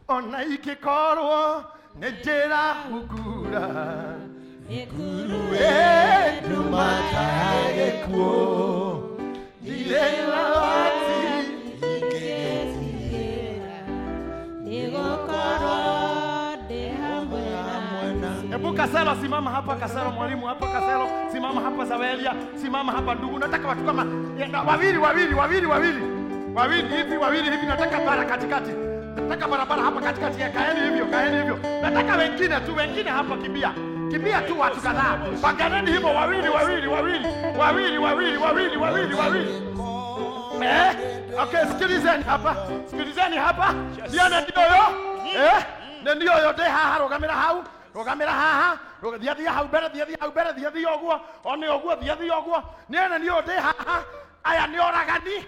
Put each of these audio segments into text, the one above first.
Ona ikikorwo nĩ njĩra hungura Ikuruwe nduma gĩkuũ ndirĩ wati ingĩgetigĩra nĩgũkorwo ndĩ hamwe nawe. Hebu Kaselo simama hapa, Kaselo mwalimu hapa, Kaselo simama hapa, Zawelia simama hapa, ndugu nataka watu kama wawili wawili wawili wawili wawili hivi wawili hivi, nataka bara katikati, nataka barabara hapa katikati ya kaeni hivyo, kaeni hivyo, nataka wengine tu, wengine hapa, kimbia kimbia tu, watu kadhaa panganeni hivyo, wawili wawili wawili wawili wawili wawili wawili wawili. Okay, sikilizeni hapa, sikilizeni hapa, ndio ndio yo, ndio yo de haha, rugamira hau, rugamira haha, thia thia hau mbere, thia thia hau mbere, thia thia ũguo, one ũguo, thia thia ũguo, nĩ ndio de haha, aya nĩ oragani,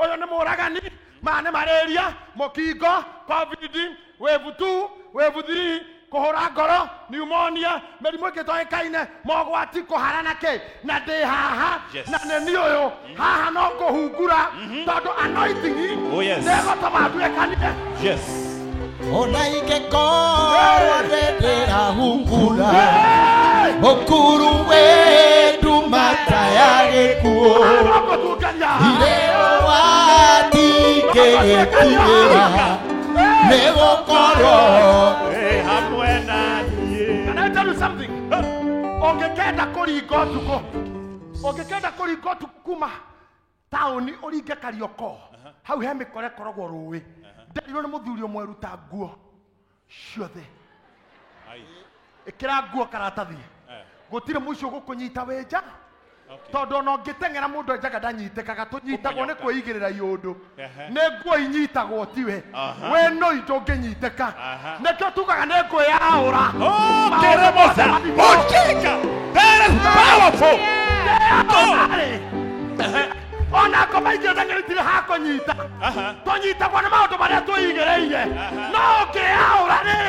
ũyũ nĩ mũragani, ma nĩ malaria, mũkingo, covid, wave 2, wave 3, kũhũra ngoro, pneumonia, mĩrimũ ĩngĩ ĩtoĩkaine, mogwati, kũhara kĩ, na ndĩ haha, na nĩ niĩ ũyũ, haha no ngũhungura, tondũ anointing nĩĩgũtũma nduĩkanie. Yes. Ona ingĩkorwo ndĩrahungura mũkuru nduma ta ya gĩkuũ ndirĩ ũgwati ingĩgĩtigĩra nĩgũkorwo hamwe na niĩ. Can I tell you something? Ũngĩkenda kũringa ũtukũ, ũngĩkenda kũringa ũtukũ kuma taũni ũringe Kariokor, hau he mĩkora ĩkoragwo rũĩ, nderirwo nĩ mũthuri ũmwe ruta nguo ciothe, ĩkĩra nguo karatathi, gũtirĩ mũico gũkũnyita wĩ nja, tondũ ona ũngĩteng'era mũndũ enjaga ndanyitĩkaga, tũnyitagwo nĩ kwĩigĩrĩra iũndũ, nĩ nguo inyitagwo tiwe, wĩ nũi ndũngĩnyitĩka, nĩkĩo tugaga nĩ ngwĩyaũra. That is powerful. Ona ngoma ingĩ teng'eri hakũnyita, tũnyitagwo nĩ maũndũ marĩa twĩigĩrĩire, no ũngĩyaũra rĩ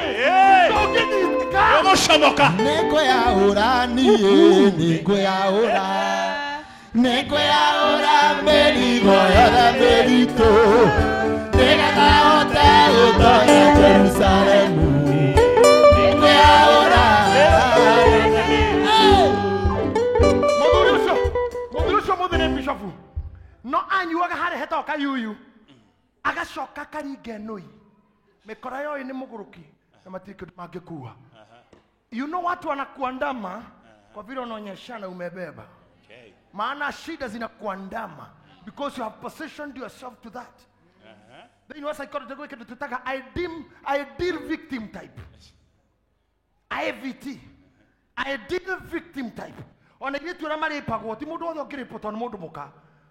ndũngĩnyitĩka. Ũgũcomoka. Nĩngwĩyaũra niĩ, nĩngwĩyaũra, nĩngwĩyaũra mĩrigo yothe mĩritũ, nĩgetha hote gũtonya Jerusalemu. Nĩngwĩyaũra. Mũthuri ũcio mũthĩ nĩ bishofu, no anyuaga harĩ hetagwo kayuyu, agacoka akaringa nũi, mĩkora yoĩ nĩ mũgũrũki na matirĩ kĩndũ mangĩkua. You know watu wanakuandama kwa vile unaonyeshana umebeba. Maana shida zinakuandama because you have positioned yourself to that. Then you psychology kĩndũ tũtaga ideal victim type. IVT. Ideal victim type. Ona ithuĩ arĩa marĩpagwo ti mũndũ wothe ũngĩrĩpwo tondũ nĩ mũndũ mũka.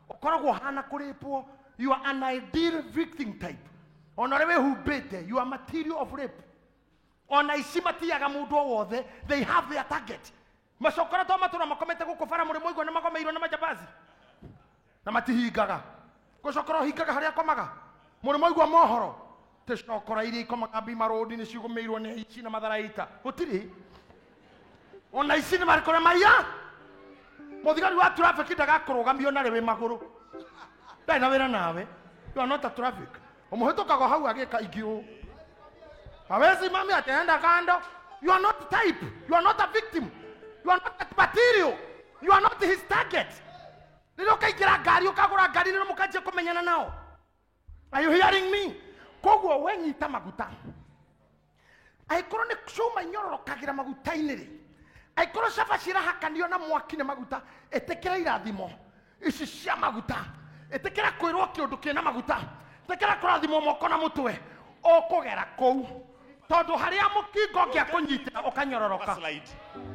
Ũkoragwo ũhana kũrĩpwo, you are an ideal victim type. Ona ũrĩa wĩhumbĩte, you are material of rape. Ona ici matiaga mũndũ o wothe, they have their target. Macokora to matũra makomete gũkũ bara mũrĩ mũigua nĩ magomeirwo nĩ majambazi. Na matihingaga. Gũcokora ũhingaga harĩa akomaga. Mũrĩ mũigua mohoro. Tĩcokora iria ikomaga Bima Road nĩ cigũmĩirwo nĩ aici na matharaita. Gũtirĩ. Ona ici nĩ marĩ kũrĩa maiya. Mũthigari wa traffic ndagakũrũgamio narĩ wĩ magũrũ. Ndarĩ na wĩra nawe. You are not a traffic. Ũmũhĩtũkaga hau agĩka ingĩ ũũ. Hawezi mami ataenda kando. You are not type. You are not a victim. You are not a material. You are not his target. Rĩrĩa ũkaingĩra ngari ũkagũra ngari nĩ mũkanjia kũmenyana nao. Are you hearing me? Koguo we nyita maguta. Angĩkorwo nĩ cuma inyororokagĩra maguta-inĩ rĩ, angĩkorwo cabaci ĩrahakanio na mwaki nĩ maguta, ĩtĩkĩra irathimo ici cia maguta, ĩtĩkĩra kwĩrwo kĩũndũ kĩna maguta, ĩtĩkĩra kũrathimwo moko na mũtwe, ũkũgera kũu tondũ harĩa mũkingo ũngĩakũnyitĩra ũkanyororoka,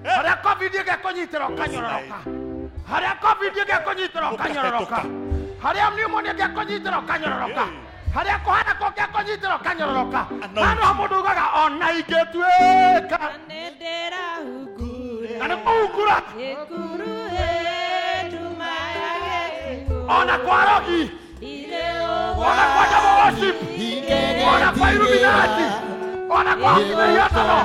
harĩa covid ĩngĩakũnyitĩra ũkanyororoka, harĩa covid ĩngĩakũnyitĩra ũkanyororoka, harĩa pneumonia ĩngĩakũnyitĩra ũkanyororoka, harĩa kũhana kũngĩakũnyitĩra ũkanyororoka. Handũ ha mũndũ ugaga ona ingĩtuĩka na nĩ kũhungura ona kwa rogi, ona kwa devil worship, ona kwa Illuminati, ona kwa mĩhianano,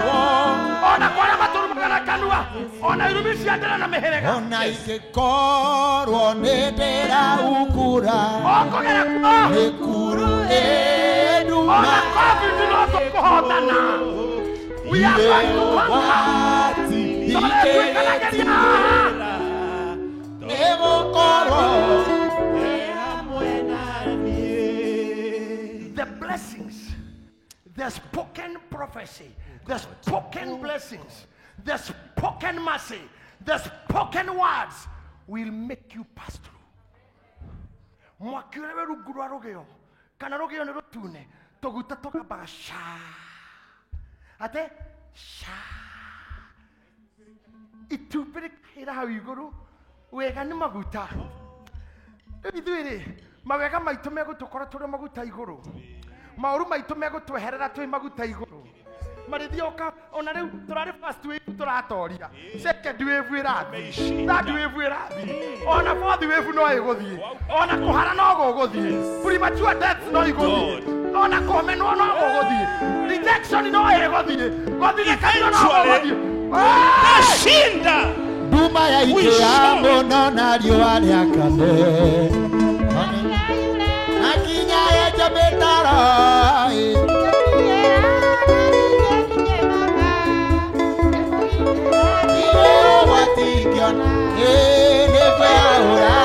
ona kwa arĩa matũrumaga na kanua, ona irumi cia ndĩra na mĩhĩrĩga. Ona ingĩkorwo nĩ ndĩrahungura mbura Ũkũgera kuo. Mĩkuru ĩnduma Ona COVID no tũkũhotana. We are going to conquer. Tũrĩtuĩkanagĩria haha. Nĩgũkorwo The blessings, the spoken prophecy, the spoken blessings, the spoken mercy, the spoken words will make you pass through. Mwaki ũrĩa wĩ rungu rwa rũgĩo kana rũgĩo nĩ rũtune tũguta tũgambaga ca ate ca itumbĩ rĩkahĩra hau igũrũ wega nĩ maguta. Rĩu ithuĩ rĩ mawega maitũ megũtũkora tũrĩ maguta igũrũ, maũru maitũ megũtweherera twĩ maguta igũrũ. Marĩthioka ona rĩu tũrarĩ first wave tũratoria, second wave ĩrathiĩ, third wave ĩrathiĩ, ona fourth wave no ĩgũthiĩ, ona kũhara no gũgũthiĩ, premature death no igũthiĩ, ona kũmenwo no gũgũthiĩ, rejection no ĩgũthiĩ, gũthirĩkanio no gũgũthiĩ. Tashinda. Nduma yaingĩra mũno na riũa rĩakane na kinya yenja mĩtaro ũgwatingĩona nĩngwĩyaũra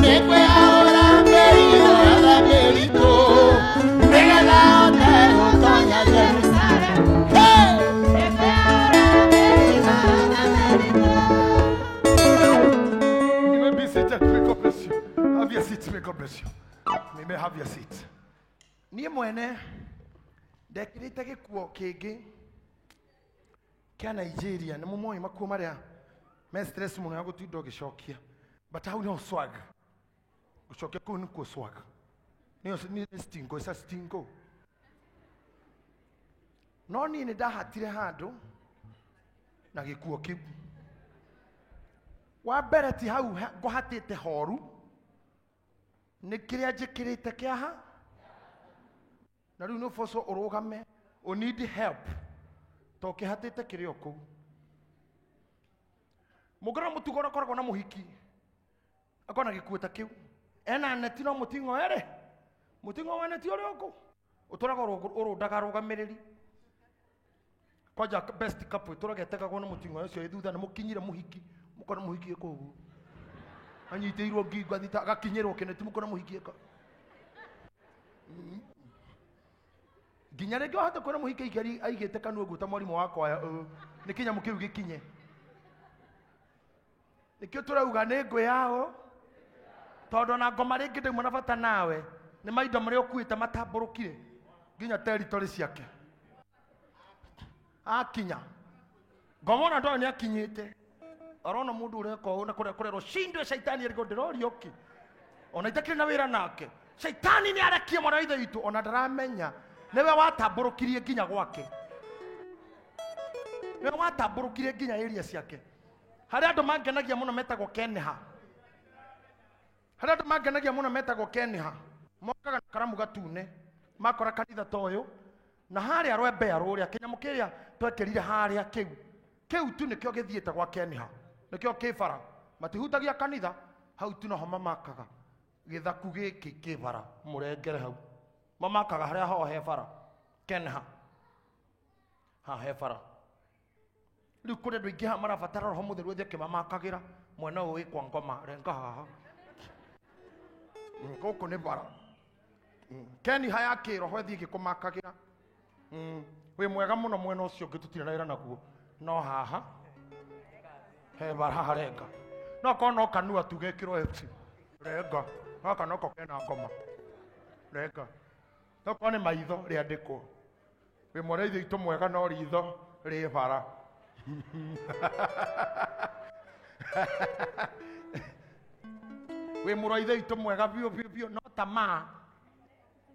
nĩngwĩyaũra mĩrigo yothe mĩritũ nĩgetha hote gũtonya Jerusalemu. Hey! You may be seated. May God bless you. Have your seat. May God bless you. You may have your seat. Niĩ mwene ndekĩrĩte gĩkuo kĩngĩ kĩa Nigeria. Nĩ mũmoĩ makuo marĩa me stress mũno ya gũtinda ũgĩcokia, but hau nĩho swag gũcokia kũu nĩkuo swag. Nĩyo nĩ stingo, it's a stingo. No niĩ nĩ ndahatire handũ na gĩkuo kĩu. Wa mbere ti hau ngũhatĩte horu nĩ kĩrĩa njĩkĩrĩte kĩaha na rĩu nĩ ũboco ũrũgame ũ need help to kĩhatĩte kĩrĩ o kũu. Mũngĩrora mũtugo ũrĩa ũkoragwo na mũhiki akorwo na gĩkuo ta kĩu ena neti no mũting'o erĩ mũting'o wa neti ũrĩa ũkũ ũtũraga ũrũndaga arũgamĩrĩri kwanja best couple ĩtũraga ĩtegagwo nĩ mũting'o ũcio ĩ thutha nĩ mũkinyire mũhiki mũkona mũhiki ĩka ũguo anyitĩirwo ngingo athita agakinyĩrwo kĩneti mũkona mũhiki ĩka nginya rĩngĩ wahota kuona mũhiki aigĩte kanua ũguo ta mwarimũ wa kwaya nĩ kĩnyamũ kĩu gĩkinye. Nĩkĩo tũrauga nĩ ngũ yao tondũ ona ngoma rĩngĩ ndauma na bata nawe nĩ maindo marĩa ũkuĩte matambũrũkire nginya territory ciake akinya ngoma ona ndoĩ nĩ akinyĩte arona mũndũ ũreka ũũ na kũrĩa kũrerwo shindwe shaitani ariko ndĩroria ũkĩ ona itakĩrĩ na wĩra nake shaitani nĩ arekie mwana wa ithe witũ ona ndaramenya nĩwe watambũrũkirie nginya gwake, nĩwe watambũrũkirie nginya area ciake. Harĩ andũ mangenagia mũno metagwo Kenha, harĩ andũ mangenagia mũno metagwo Kenha, mokaga na karamu gatune makora kanitha ta ũyũ na harĩa rwembea rũrĩa kĩnyamũ kĩrĩa twekĩrire harĩa kĩu kĩu tu nĩkĩo gĩthiĩte gwa Kenha, nĩkĩo kĩ bara matihutagia kanitha hau tu noho mamakaga gĩthaku gĩkĩ kĩ bara mũrengere hau mamakaga harĩa ho he bara Kenha ha he bara. Rĩu kũrĩ andũ aingĩ haha marabatara roho mũtheru ũthiĩ akĩmamakagĩra mwena ũyũ wĩ kwa ngoma renga haha gũkũ nĩ bara Kenha ya kĩroho ĩthiĩ ĩgĩkũmakagĩra. Wĩ mwega mũno mwena ũcio ũngĩ tũtirĩ na wĩra naguo no haha he bara haha renga no korwo no kanua tu gekĩrwo FC renga gaka noko kena ngoma renga no korwo nĩ maitho rĩandĩkwo wĩ mwara ithe itũ mwega no ritho rĩ bara. Wĩ mũrũ wa ithe witũ mwega biũ biũ biũ no tamaa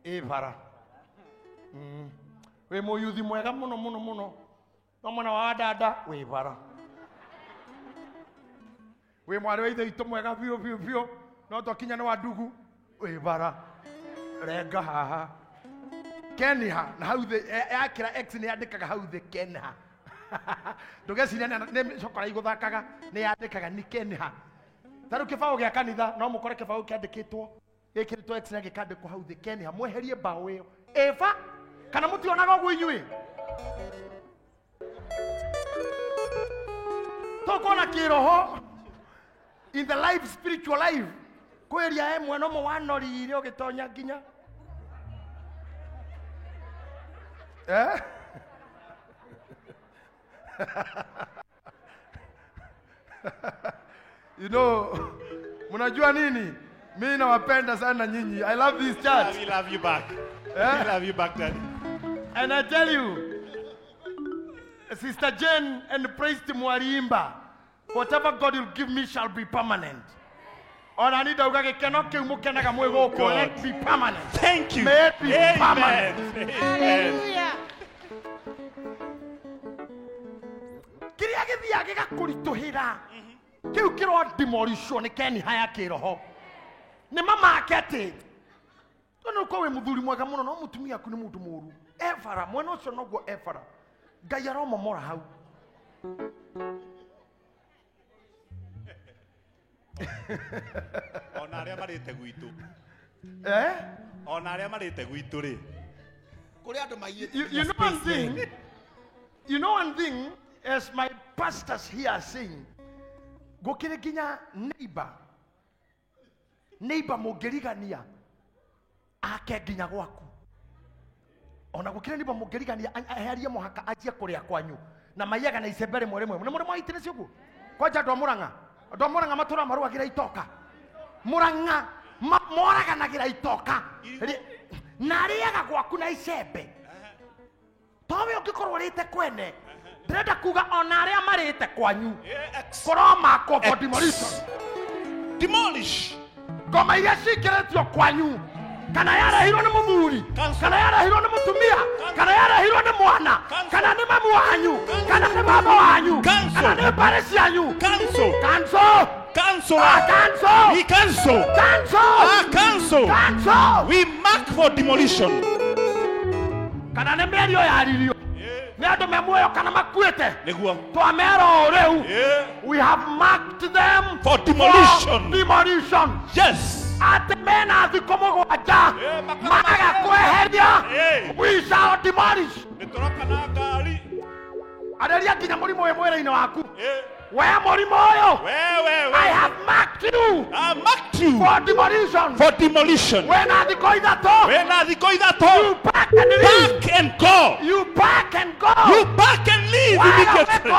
ĩ bara. Wĩ mũyuthi mwega mũno mũno mũno no mwena wa dada wĩ bara. Wĩ mwarĩ wa ithe witũ mwega biũ biũ biũ no twakinya nĩ wa ndugu wĩ bara renga haha Kenha na hau thĩ yakĩra X nĩ yandĩkaga hau thĩ Kenha. Ndũgeciria nĩ cokora igũthakaga nĩ yandĩkaga ni Kenha. Ta rĩu kĩbaũ gĩa kanitha no mũkore kĩbaũ kĩandĩkĩtwo gĩkĩrĩtwo X na gĩkandĩkwo hau thĩ Kenya mweherie mbaũ ĩyo. Eva kana mũtionaga ũguo inyuĩ? Tũkona kĩroho in the life, spiritual life, kwĩria ĩmwe no mũwanorire ũgĩtonya nginya eh? You know, mnajua nini? Mimi nawapenda sana nyinyi. I love this church. We love you back. Eh? We love you back, Daddy. And I tell you, Sister Jane and Praise Mwariimba, whatever God will give me shall be permanent. Ona ni ndauga gĩkeno kĩu mũkenaga mwĩ gũkũ, let be permanent. Thank you. May it be Amen. permanent. Amen. Kĩrĩa gĩthiaga gĩgakũritũhĩra kĩu kĩrodimoricwo nĩ keniha ya kĩroho nĩ mamake atĩ tondũ ũkorwo wĩ mũthuri mwega mũno no mũtumia aku nĩ mũndũ mũũru. Ebara mwena ũcio noguo ebara Ngai aromomora hau. Ona arĩa marĩte gwitũ. Eh? Ona arĩa marĩte gwitũ rĩ. Kũrĩ andũ maiyĩte. You know one thing? You know one thing, as my pastors here are saying, gũkĩrĩ nginya neighbor. Neighbor mũngĩrigania ake nginya gwaku. Ona gũkĩrĩ neighbor mũngĩrigania eherie mũhaka anjie kũrĩa kwanyu na maiyaga na icembe rĩmwe rĩmwe. Nĩ mũrĩ mwaitĩrĩ cio ũguo? Kwanja andũ a Mũrang'a. Andũ a Mũrang'a matũraga marũagĩra itoka. Mũrang'a moraganagĩra itoka. Na arĩaga gwaku na icembe. Towe ũngĩkorwo ũrĩte kwene. Ndĩrenda kuga ona arĩa marĩte kwanyu. Kũromakwo for demolition. Demolish. Ngoma iria cikĩrĩtio kwanyu kana yarehirwo nĩ mũthuri kana yarehirwo nĩ mũtumia kana yarehirwo nĩ mwana kana nĩ mamu wanyu kana nĩ baba wanyu kana nĩ mbarĩ cianyu. Cancel. Cancel. Cancel. Cancel. We cancel. Cancel. Cancel. Cancel. We mark for demolition. Kana nĩ mĩario yaririo nĩ andũ me muoyo kana makuĩte. Nĩguo. Twamera o rĩu. We have marked them for demolition. For demolition. Yes. Atĩ mena thikũ mũgwanja maga kweheria. We shall demolish. Nĩtũroka na ngari. Arĩria nginya mũrimũ wĩ mwĩrĩ-inĩ waku. We mũrimũ ũyũ. We. I have marked you. I marked you for demolition. For demolition. Wena thikũ ithatũ. Wena thikũ ithatũ. You pack and leave. Pack and go. You pack and go. You pack and leave immediately.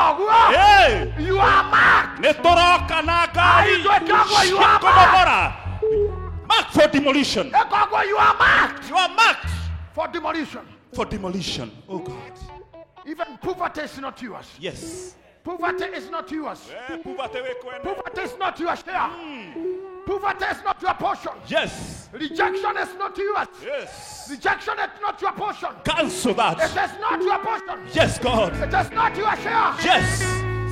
You are marked. Nĩtũroka na ngari. You are marked. Marked for demolition. You are marked. You are marked for demolition. For demolition. Oh God. Even poverty is not yours. Yes. Poverty is not yours. Poverty is not your share. Poverty is not your portion. Yes. Rejection is not yours. Yes. Rejection is not your portion. Cancel that. It is not your portion. Yes, God. It is not your share. Yes.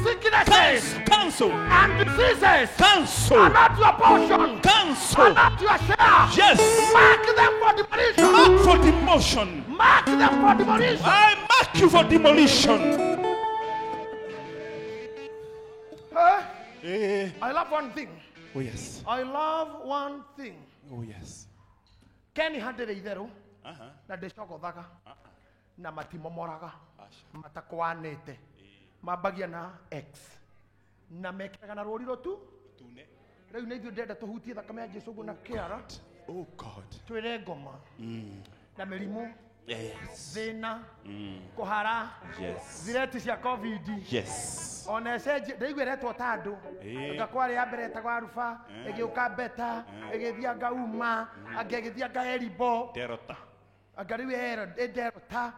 Sicknesses. Cancel. And diseases. Cancel. Are not your portion. Cancel. Are not your share. Yes. Mark them for demolition. Mark for demolition. Mark them for demolition. I mark you for demolition. Huh? I love one thing. Oh yes. I love one thing. Oh yes. Kenny handere itheru na ndĩcogothaga na matimomoraga matakwanĩte mambagia na X na mekĩraga na rũri rũtu tune. Rĩu nĩ ithuĩ ndĩrenda tũhutie thakame ya Jesũ ũguo na kĩara. Oh God. Twĩre ngoma na mĩrimũ. Yes. Thĩna kũhara. Yes. Thireti cia COVID. Yes. Ona cenjie ndaigua ĩretwo ta andũ. Anga kwarĩ ya mbere ĩtagwo Aruba, ĩgĩũka Beta, ĩgĩthiĩ anga Uma, anga ĩgĩthiĩ anga Eribo. Derota. Anga rĩu ĩ Derota.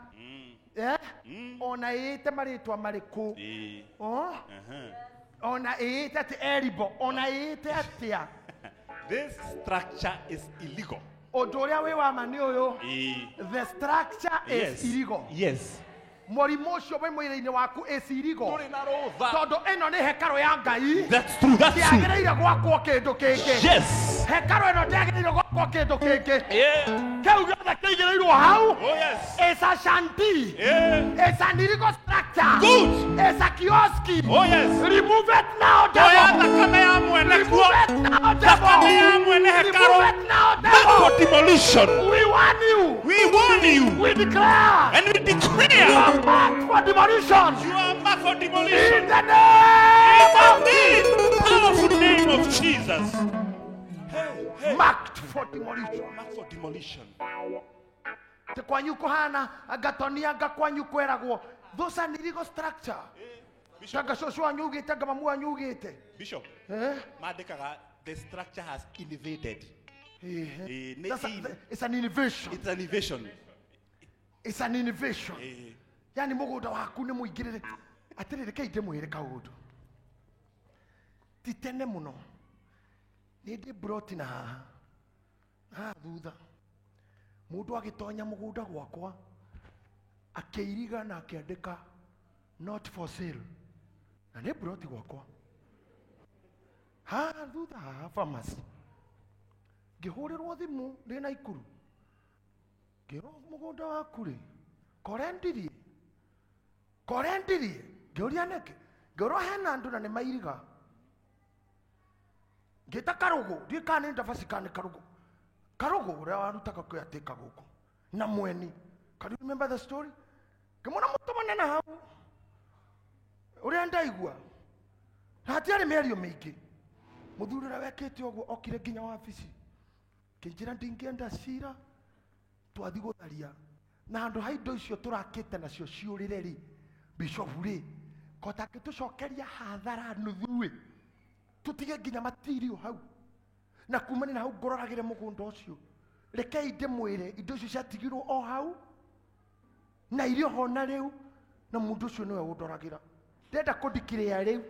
Ona ĩĩte marĩtwa marĩkũ. Ona ĩĩte atĩ Eribo, ona ĩĩte atĩa. This structure is illegal. Ũndũ ũrĩa wĩ wa ma nĩ ũyũ. The structure is Yes. illegal. Yes. Mũrimũ ũcio wĩ mwĩrĩ-inĩ waku ĩcirigo. Ndũrĩ na rũtha. Tondũ ĩno nĩ hekarũ ya Ngai. That's true. That's true. Ndĩagĩrĩire gwakwo kĩndũ kĩngĩ. Yes. Hekarũ ĩno ndĩagĩrĩire gwakwo kĩndũ kĩngĩ. Yeah. Kĩu gĩothe kĩigĩrĩirwo hau. Oh yes. It's a shanty. Yeah. It's an illegal structure. Good. It's a kiosk. Oh yes. Remove it now, Oya devil. thakame ya mwene Remove kuo. it now, devil. Thakame ya mwene Remove hekarũ. it now, Mark for devil. demolition. We warn you. We warn you We declare. and we You declare are marked for demolition. you are marked for In demolition. the name In of the name, powerful name of Jesus. Hey, hey. Marked for demolition. Marked for demolition. Te kwanyu kuhana agatonia anga kwanyu kweragwo. Those are illegal structure. Bishop, Anga cũcũ wanyu ugĩte anga mamu wanyu ugĩte. Bishop, Eh? mandĩkaga the structure has invaded. Eh. Eh, nĩ That's a, it's an innovation. It's an invasion. It's an innovation. Eh, Yani mũgũnda waku nĩ mũingĩrĩre. Atĩrĩrĩ rekei ndĩmwĩre kaũndũ. Ti tene mũno. Nĩ ndĩ broti na haha. Haha thutha. Mũndũ agĩtonya mũgũnda gwakwa akĩiriga na akĩandĩka not for sale. Na nĩ broti gwakwa. Haha thutha haha pharmacy. Ngĩhũrĩrwo thimũ ndĩ Naikuru. Ngĩrwo mũgũnda waku rĩ, korendirie. Korendirie. Ngĩũria nĩkĩ? Ngĩrwo hena andũ na nĩ mairiga. Ngĩta Karũgũ, ndiũĩ kana nĩ Ndabaci kana nĩ Karũgũ. Karũgũ ũrĩa warutaga kũyatĩka gũkũ na mweni. Can you remember the story? Ngĩmwona mũtũ mũnene hau ũrĩa ndaigua na hatiarĩ mĩario mĩingĩ. Mũthuri ũrĩa wekĩte ũguo okire nginya wabici kĩnjĩra ndingĩenda cira twathi gũtharia na handũ ha indo icio tũrakĩte nacio ciũrĩre rĩ bishop rĩ kota angĩtũcokeria hathara nuthu ĩ tũtige nginya matirio hau na kumania na hau ngororagĩre mũgũnda ũcio rekei ndĩmwĩre indo icio ciatigirwo o hau na irio ho na rĩu na mũndũ ũcio nĩwe ũndoragĩra ndenda kũndikĩrĩa rĩu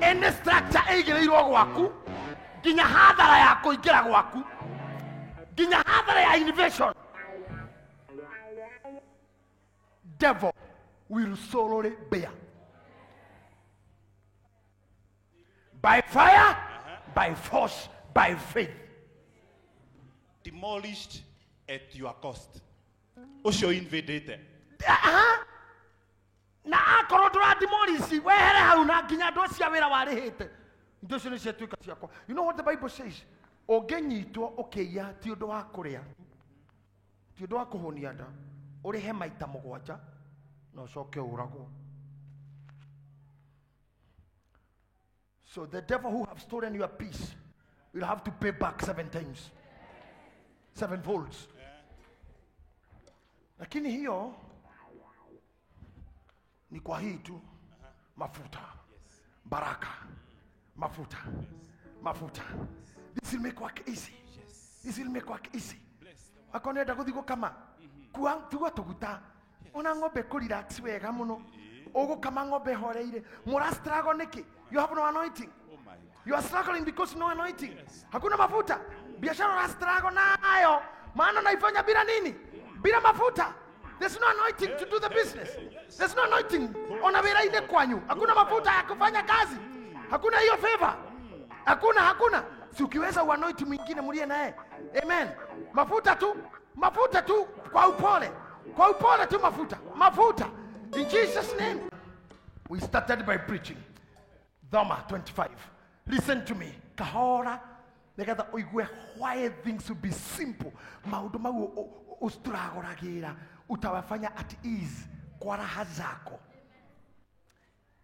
any structure ĩigĩrĩirwo gwaku nginya hathara ya kũingĩra gwaku nginya hathara ya innovation devil will sorely bear by fire, by force, by faith. Demolished at your cost. Ũcio invaded. Aha. Na akorwo ndũrademolish wehere hau na nginya andũ acio a wĩra warĩhĩte indo icio nĩ ciatuĩka ciakwa. You know what the Bible says? Ũngĩnyitwo ũkĩiya ti ũndũ wa kũrĩa, ti ũndũ wa kũhũnia nda, ũrĩhe maita mũgwanja na ũcoke ũragwo. So the devil who have stolen your peace will have to pay back 7 times, 7 folds. Lakini hiyo ni kwa hii tu mafuta, baraka, mafuta, mafuta. This will make work easy. This will make work easy. Akonenda guthi gukama kua tigwa tuguta ona ng'ombe kũ relax wega mũno ũgũkama ng'ombe horeire mũra struggle nĩkĩ? You have no anointing. Oh my God. You are struggling because no anointing. Hakuna mafuta. Biashara una struggle nayo. Maana naifanya bila nini? Bila mafuta. There's no anointing to do the business. There's no anointing. Ona wĩra-inĩ kwanyu. Hakuna mafuta ya kufanya kazi. Hakuna hiyo favor. Hakuna, hakuna. Si ukiweza uanoint mwingine mlie naye. Amen. Mafuta tu. Mafuta tu kwa upole. Kwa upole tu mafuta. Mafuta. In Jesus name. We started by preaching. Dhoma 25. Listen to me. Kahora nigetha uigue why things will be simple. Maundu mau ustraguragira utawafanya at ease kwa raha zako.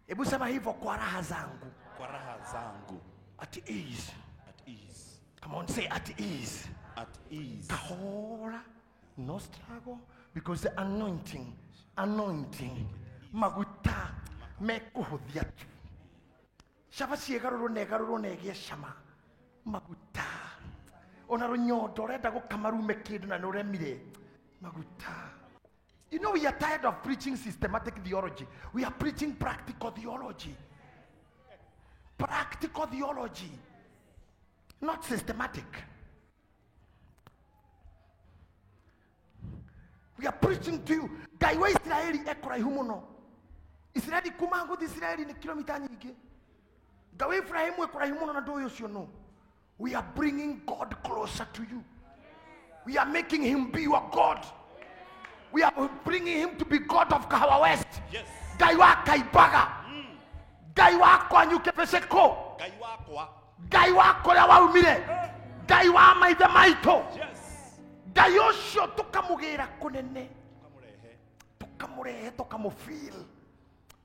Hebu sema hivyo, kwa raha zangu. Kwa raha zangu. At ease. At ease. Come on, say at ease. At ease. Kahora, no struggle, because the anointing, anointing, maguta mekuhuthia tu. Cabaci ĩgarũrwo na ĩgarũrwo na ĩgĩe cama. Maguta. Ona rũnyondo ũrenda gũkama rume kĩndũ na nĩũremire. Maguta. You know, we are tired of preaching systematic theology. We are preaching practical theology. Practical theology. Not systematic. We are preaching to you. Ngai wa Israeli e kũraihu mũno. Israeli kuma gũthiĩ Israeli nĩ kilomita nyingĩ. Ngai wa Ibrahimu e kũraihu mũno na ndũĩ ũcio no. We are bringing God closer to you. We are making him be your God. We are bringing him to be God of Kahawa West. Yes. Ngai wa Kaimbaga. Ngai wa kwanyu Kĩbĩcĩkũ. Ngai wakwa. Ngai wa kũrĩa waumire. Ngai wa maithe maitũ. Yes. Ngai ũcio tũkamũgĩra kũnene, Tukamũrehe. tũkamũrehe, tũkamũfeel,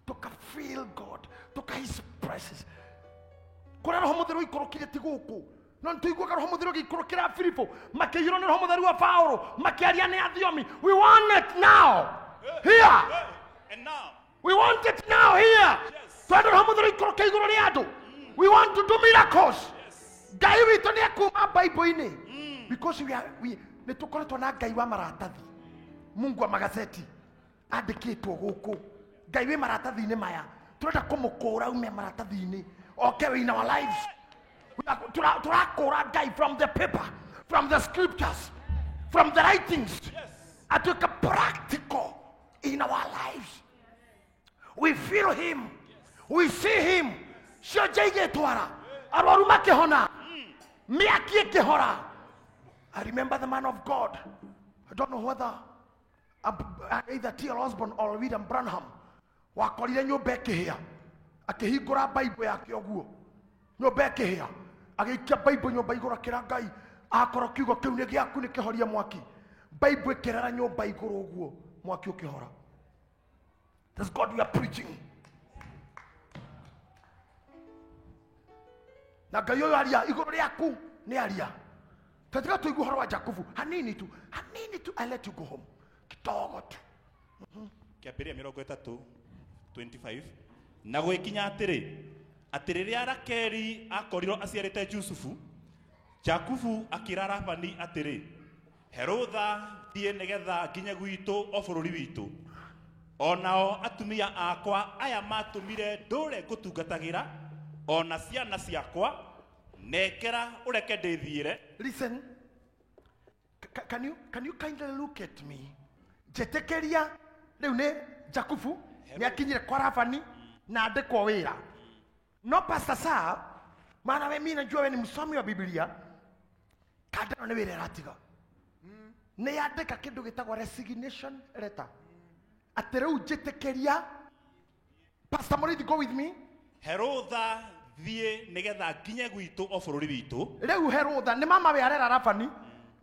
tũkafeel God, tũka his presence. Kũrĩa Roho Mũtheru aikũrũkire ti gũkũ, no nĩtũiguaga Roho Mũtheru agĩikũrũkĩra Filipo, makĩiyũrwo nĩ Roho Mũtheru wa Paũlũ, makĩaria nĩ athiomi. We want it now here. Hey. And now. We want it now here. Yes. Twenda Roho Mũtheru aikũrũke igũrũ rĩa andũ. We want to do miracles. Yes. Ngai witũ nĩ akuma Bible-inĩ. Because we are, we, nĩ tũkoretwo na Ngai wa maratathi, Mungu wa magazeti andĩkĩtwo gũkũ. Ngai wĩ maratathi-inĩ maya, tũrenda kũmũkũra ume maratathi-inĩ oke in our lives. Tũrakũra Ngai from the paper, from the scriptures, from the writings. Yes. Atuĩke practical in our lives. We feel him. We see him. Cionje igĩtwara, arwaru makĩhona, mĩaki ĩkĩhora. I remember the man of God. I don't know whether either T.L. Osborne or William Branham wakorire nyũmba ĩkĩhĩa, akĩhingũra Bible yake ũguo, nyũmba ĩkĩhĩa, agĩikia Bible nyũmba igũrũ, akĩra Ngai, akorwo kiugo kĩu nĩ gĩaku nĩ kĩhorie mwaki. Bible ĩkĩrera nyũmba igũrũ ũguo, mwaki ũkĩhora. That's God we are preaching. Na Ngai ũyũ aria igũrũ rĩaku nĩ aria. Tatiga tuigue ũhoro wa Jakubu hanini tu, hanini tu, I let you go home kidogo tu. Kĩambĩrĩria 30 25. Na gwĩkinya atĩrĩ, atĩ rĩrĩa Rakeli akorirwo aciarĩte Jusufu, Jakubu akĩra Labani atĩrĩ, he rũtha thiĩ nĩgetha nginye gwitũ o bũrũri witũ. O nao atumia akwa aya matũmire ndũre ngũtungatagĩra, o na ciana ciakwa, nengera ũreke ndĩthiĩre. Listen, can you kindly look at me? Njetĩkĩria rĩu nĩ Jakubu nĩ akinyire kwa Labani na andĩkwo wĩra. No Pastor Saa, maana we mimi najua we ni msomi wa Biblia, kanda ĩno nĩ wĩra ĩratiga. Nĩ yandĩka kĩndũ gĩtagwo resignation letter. Atĩ rĩu njĩtĩkĩria. Pastor Muriithi, go with me. He rũtha thiĩ nĩgetha nginye gwitũ o bũrũri witũ. Rĩu he rũtha nĩ mama we arera Labani,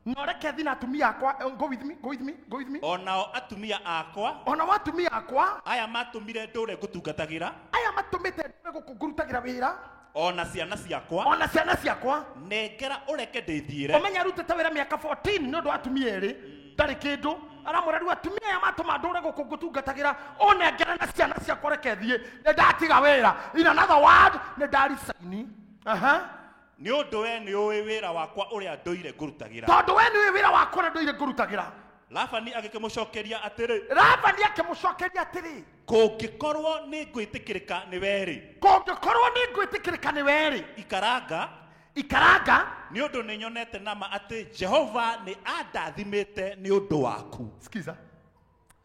na ũreke thiĩ na atumia akwa. Go with me, go with me, go with me. O nao atumia akwa Ona wa atumia akwa aya matũmire ndũre ngũtungatagĩra, aya matũmĩte ndũre gũkũ ngũrutagĩra wĩra, o na ciana ciakwa, ona ciana ciakwa, nengera ũreke ndĩthiĩre. Ũmenye arutĩte wĩra mĩaka 14 nĩ ũndũ wa atumia erĩ, ndarĩ kĩndũ. Aramwĩra rĩu atumia aya matũma ndũre gũkũ ngũtungatagĩra, ũnengere na ciana ciakwa reke thiĩ, nĩ ndatiga wĩra. In another word, nĩ ndaricaini. Aha. Nĩ ũndũ we nĩ ũĩ wĩra wakwa ũrĩa ndũire ngũrutagĩra. Tondũ we nĩ ũĩ wĩra wakwa ũrĩa ndũire ngũrutagĩra. Labani agĩkĩmũcokeria atĩrĩ, Labani akĩmũcokeria atĩrĩ, kũngĩkorwo nĩ ngwĩtĩkĩrĩka nĩ we-rĩ, kũngĩkorwo nĩ ngwĩtĩkĩrĩka nĩ we-rĩ, ikaranga, ikaranga, nĩ ũndũ nĩ nyonete nama atĩ Jehova nĩ andathimĩte nĩ ũndũ waku. Sikiza.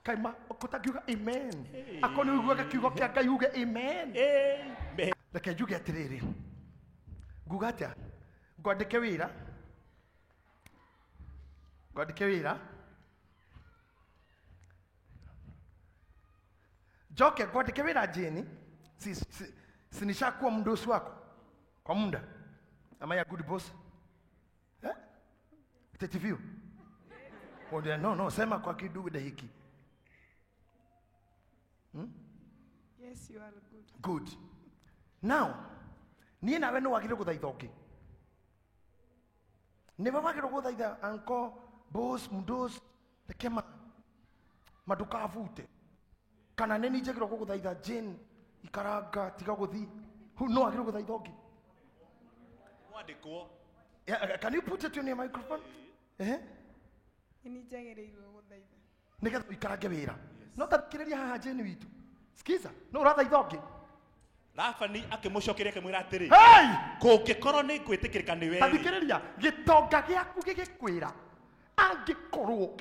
Kaima ũkũtangiuga amen. Akorwo nĩ ũiguaga kiugo kĩa Ngai uge amen. Amen. Reke njuge atĩrĩrĩ, nguga atĩa? Ngwandĩke wĩra, ngwandĩke wĩra, njoke ngwandĩke wĩra Jane. Si nishakuwa mdosi wako kwa muda. Am I a good boss? Eh? Tetivio. No, no, sema kwa kidude hiki. Yes, you are good. Good. Now, niĩ nawe nĩ wagĩrĩirwo gũthaitha ũngĩ. Nĩwe wagĩrĩirwo gũthaitha uncle, boss, mdosi, reke ma ndũkabute. Kana nĩ niĩ njagĩrĩirwo gũgũthaitha Jane, ikaranga, tiga gũthiĩ. No wagĩrĩirwo gũthaitha ũngĩ. Mwandĩkwo. Yeah, can you put it on your microphone? Eh? Nĩ niĩ njagĩrĩirwo gũthaitha. Nĩgetha ũikarange wĩra. No tathikĩrĩria haha Jane witũ. Sikiza, no ũrathaitha ũngĩ. Labani akĩmũcokeria akĩmwĩra atĩrĩ, Hey! kũngĩkorwo nĩ ngwĩtĩkĩrĩka nĩ we-rĩ, Tathikĩrĩria, gĩtonga gĩaku gĩgĩkwĩra angĩkorwo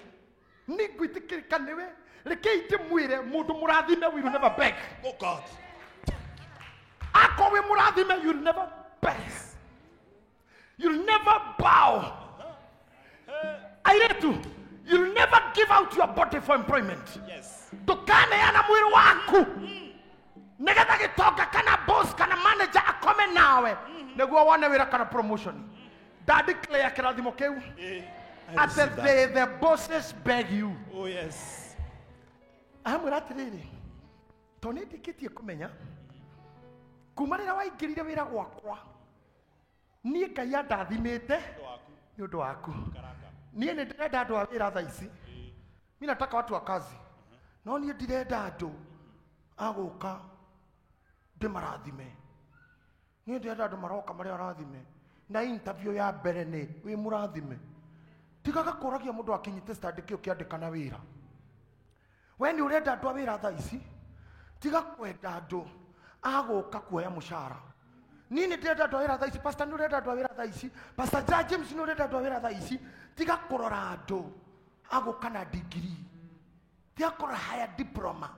Nĩngwĩtĩkĩrĩka nĩwe. Rekei ndĩmwĩre mũndũ mũrathime will never beg. Oh God. Akorwo wĩ mũrathime, you'll never beg. You'll never bow. Airĩtu, you'll never give out your body for employment. Yes. Ndũkaneana mwĩrĩ waku nĩgetha gĩtonga kana boss kana manager akome nawe nĩguo wone wĩra kana promotion. Nda declare kĩrathimo kĩu I atĩ receive that. the bosses beg you. Oh yes. Amwĩra atĩrĩrĩ, to nĩ ndĩkĩtie kũmenya kuma rĩrĩa waingĩrire wĩra gwakwa niĩ Ngai andathimĩte nĩ ũndũ waku. Niĩ nĩ ndĩrenda andũ a wĩra thaa ici. Mi nataka watu wa kazi, no niĩ ndirenda andũ a gũka ndĩmarathime. Niĩ ndĩrenda andũ maroka marĩa arathime. Na interview ya mbere nĩ wĩ mũrathime. Tigaga kũragia mũndũ akinyĩte stand kĩu kĩandĩkana wĩra. We nĩ ũrenda andũ a wĩra thaa ici, tiga kwenda andũ a gũka kuoya mũcara. Niĩ nĩ ndĩrenda andũ a wĩra thaa ici, pastor nĩ ũrenda andũ a wĩra thaa ici, pastor Ja James nĩ ũrenda andũ a wĩra thaa ici. Tiga kũrora andũ a gũka na degree, tiga kũrora haya diploma.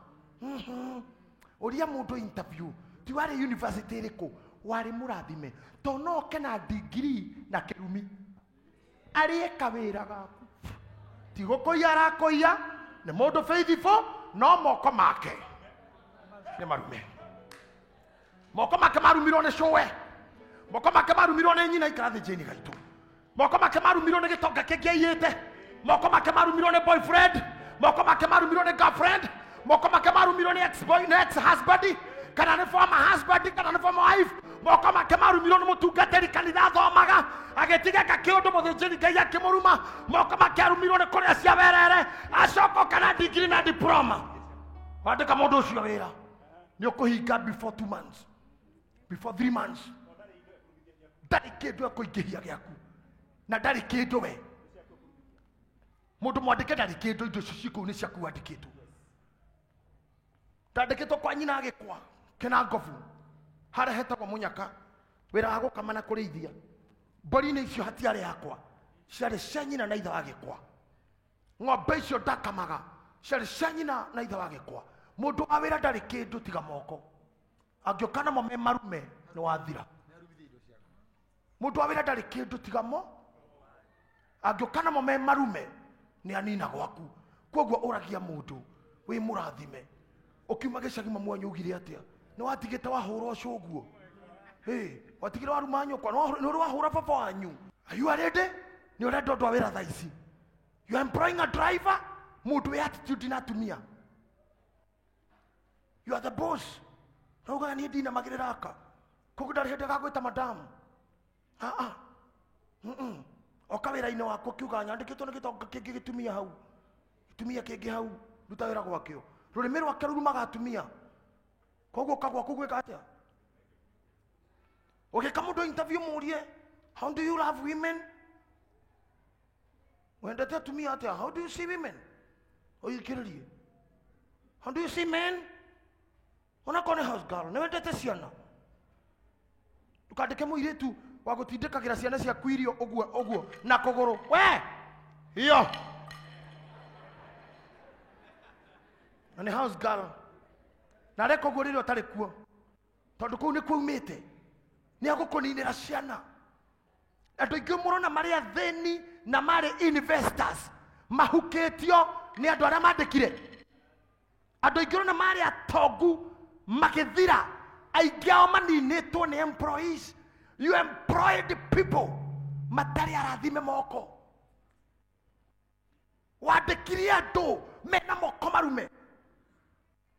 Ũria mũndũ interview, ti warĩ university ĩrĩkũ, warĩ mũrathime. To no oke na degree na kĩrumi arĩe kawĩra gaku. Ti gũkũiya arakũiya, nĩ mũndũ faithful, no moko make nĩ marume. Moko make marumirwo nĩ cũwe, moko make marumirwo nĩ nyina ikara thĩ Jane gaitũ, moko make marumirwo nĩ gĩtonga kĩngĩ aiyĩte, moko make marumirwo nĩ boyfriend, moko make marumirwo nĩ girlfriend, moko make marumirwo nĩ ex boy, nĩ ex husband, kana nĩ former husband, kana nĩ former wife. Moko make marumirwo nĩ mũtungatĩri kanitha athomaga agĩtiga kakĩũndũ mũthĩnjĩri Ngai akĩmũruma. Moko make arumirwo nĩ kũrĩa cia werere, acoka kana degree na diploma. Wandĩka mũndũ ũcio wĩra nĩ ũkũhinga before 2 months, before 3 months. Ndarĩ kĩndũ ekũingĩhia gĩaku na ndarĩ kĩndũ we mũndũ mwandĩke ndarĩ kĩndũ. Indo icio ci kũu nĩ ciaku wandĩkĩtwo. Ndandĩkĩtwo kwa nyina agĩkwa kĩna ngobu harĩa hetagwo mũnyaka, wĩra wa gũkama na kũrĩithia. Mbũri-inĩ icio hatiarĩ yakwa, ciarĩ cia nyina na ithe wa gĩkwa. Ng'ombe icio ndakamaga ciarĩ cia nyina na ithe wa gĩkwa. Mũndũ wa wĩra ndarĩ kĩndũ tiga moko, angĩũka namo me marume nĩ wathira. Mũndũ wa wĩra ndarĩ kĩndũ tiga mo, angĩũka namo me marume nĩ anina gwaku. Koguo ũragia mũndũ wĩ mũrathime. Ũkiuma gĩcagi mamu wanyu augire atĩa? Nĩ watigĩte wahũra ũcio ũguo? Watigire waruma nyũkwa, nĩ ũrĩ wahũra baba wanyu? Are you ready? Nĩ ũrenda ũndũ wa wĩra thaa ici. You are employing a driver, mũndũ wĩ attitude na atumia. You are the boss. Raugaga niĩ ndinamagĩrĩra aka, koguo ndarĩ hĩndĩ agagwĩta madam. Oka wĩra-inĩ waku ũkiuga nyandĩkĩtwo nĩ gĩtonga kĩngĩ gĩtumia hau, gĩtumia kĩngĩ hau, ruta wĩra gwakĩo. Rũrĩmĩ rwake rũrumaga atumia. Koguo ũka gwaku gwĩka atĩa? Ũgĩka mũndũ interview mũrie, how do you love women? Wendete atumia atĩa? How do you see women? Ũthikĩrĩrie. How do you see men? Onakorwo nĩ house girl, nĩ wendete ciana. Ndũkandĩke mũirĩtu wa gũtindĩkagĩra ciana ciaku irio ũguo ũguo na kũgũrũ. We! Iyo! Na nĩ house girl. Na areka ũguo rĩrĩa ũtarĩ kuo, tondũ kũu nĩkuo umĩte. Nĩ agũkũninĩra ciana. Andũ aingĩ mũrona marĩ athĩni na marĩ investors mahukĩtio nĩ andũ arĩa mandĩkire. Andũ aingĩ ũrona marĩ atongu magĩthira, aingĩ ao maninĩtwo nĩ employees. You employed people matarĩ arathime moko. Wandĩkire andũ mena moko marume.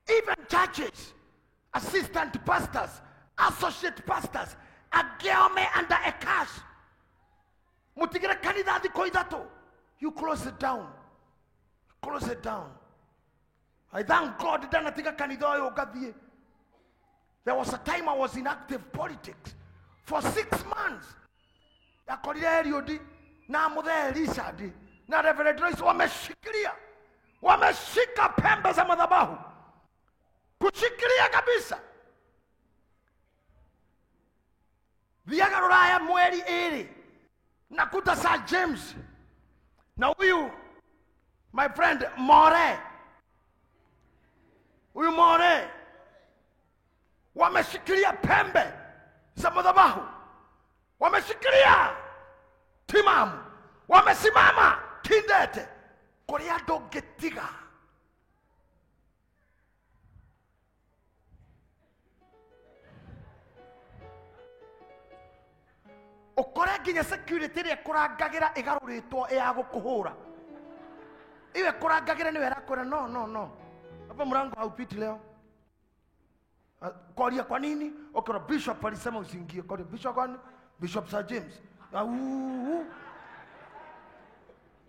Even churches, assistant pastors, associate pastors, angĩ ao me under a curse. Mũtigĩre kanitha thikũ ithatũ. You close it down. Close it down. I thank God ndanatiga kanitha ũyũ ngathiĩ. There was a time I was in active politics for 6 months. Ndakorire Eliud na Muthee Richard na Reverend Royce wameshikilia, wameshika pembe za madhabahu, kushikilia kabisa. Thiaga rũraya mweri ĩrĩ, nakuta Sir James na huyu My friend, more. Huyu more. Wameshikilia pembe za madhabahu. Wameshikilia timamu. Wamesimama kindete. Korea ndũngĩtiga. Ũkore nginya security ĩrĩa ĩkũrangagĩra ĩgarũrĩtwo ya gũkũhũra. Iwe ĩkũrangagĩra nĩwe ĩrakwĩra no no no. Hapa mlango haupiti leo. Koria kwa nini? Okora bishop alisema usiingie. Koria bishop kwani? Bishop Sir James. Au.